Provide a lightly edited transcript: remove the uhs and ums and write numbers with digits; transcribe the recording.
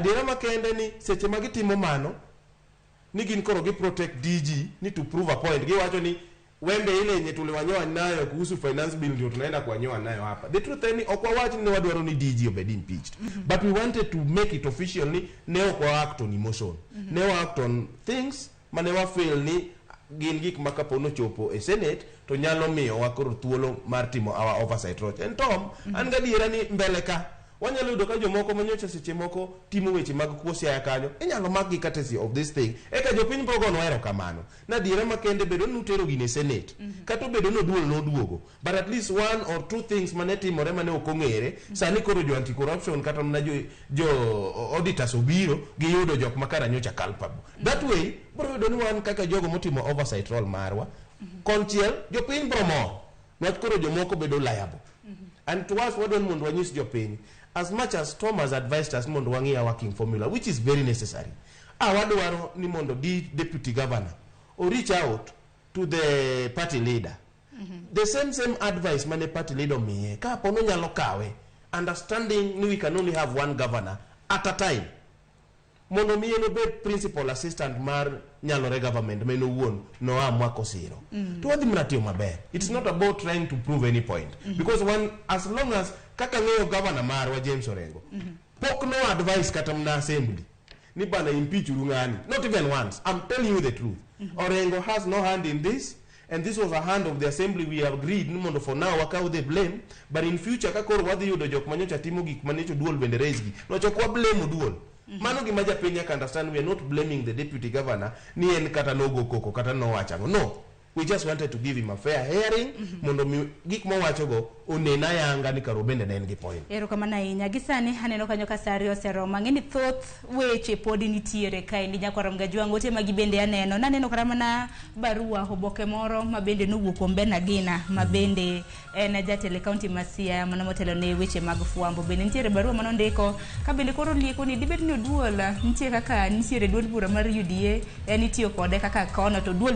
Adiera makende ni seche ma gitimo mano, ni gin koro gi protect DG ni to prove a point. Giwacho ni wembe ile yenye tuliwanyoa nayo kuhusu finance bill ndio tunaenda kuwanyoa nayo hapa. The truth en ni ok wawach ni wadwaro ni DG obed impeached. But we wanted to make it official ni ne ok wa act on emotion. Ne wa act on things mane wa feel ni gin gik ma kapo nochopo e Senate to nyalo miyowa koro thuolo mar timo our oversight role. En Tom, an gadiera ni mbele ka wanyalo yudo ka jomoko manyocha seche moko timo weche mag kuo Siaya kanyo inyalo makgi courtesy of this thing eka jopiny bro gonwa erokamano na adiera makende bedo ni utero gini e Senate kata obedo ni oduol noduogo, but at least one or two things mane timore mane ok ong'ere sani koro jo anti corruption kata mana jo auditors obiro giyudo jok ma kara nyocha culpable. That way bro yudo ni wan kaka jogo motimo oversight role marwa konchiel jopiny bro mor niwach koro jomoko bedo liable. And to us, wadwaro mondo wanyis jopiny, as much as Tom has advised us mondo wang'i our working formula, which is very necessary, wadwaro ni mondo di deputy governor o reach out to the party leader, the same advice mane party leader omiye ka po nonyalo kawe, understanding ni we can only have one governor at a time, mondo mi en obed principal assistant mar nyalore government ma en owuon noamua kosiro to wadhi mana tiyo maber. It's not about trying to prove any point because one, as long as kaka ng'eyo governor marwa James Orengo pok no advice kata mana assembly ni bana impeach uru ng'ani, not even once. I'm telling you the truth, Orengo has no hand in this, and this was a hand of the assembly. We agreed ni mondo for now wakaw the blame, but in future ka koro wadhi yudo jok manyocha timo gik manyocha Oduol bende raise gi nochok wa blame Oduol. Mano gima japiny nyaka understand. We are not blaming the deputy governor ni en kata nogo koko kata nowacho ang'o. No, we just wanted to give him a fair hearing mondo mi gik mowachogo onen ayanga ni karo bende ne en gi point. Erokamano ahinya. Gi sani aneno kanyo ka sa 2 oseromo. Ang'e ni thoth weche pod nitiere kaendi nyakwar Mgajwang'. Ote magi bende aneno. Naneno kata mana barua oboke moro ma bende nowuok kuom Ben Agina ma bende en jatelo e kaunti ma Siaya mano motelo ne weche mag fwambo. Bende nitiere barua manondiko ka bende koro lieko ni dibed ni Oduol nitie kaka nitiere duond bura mar UDA en itiyo kode kaka kono to Oduol.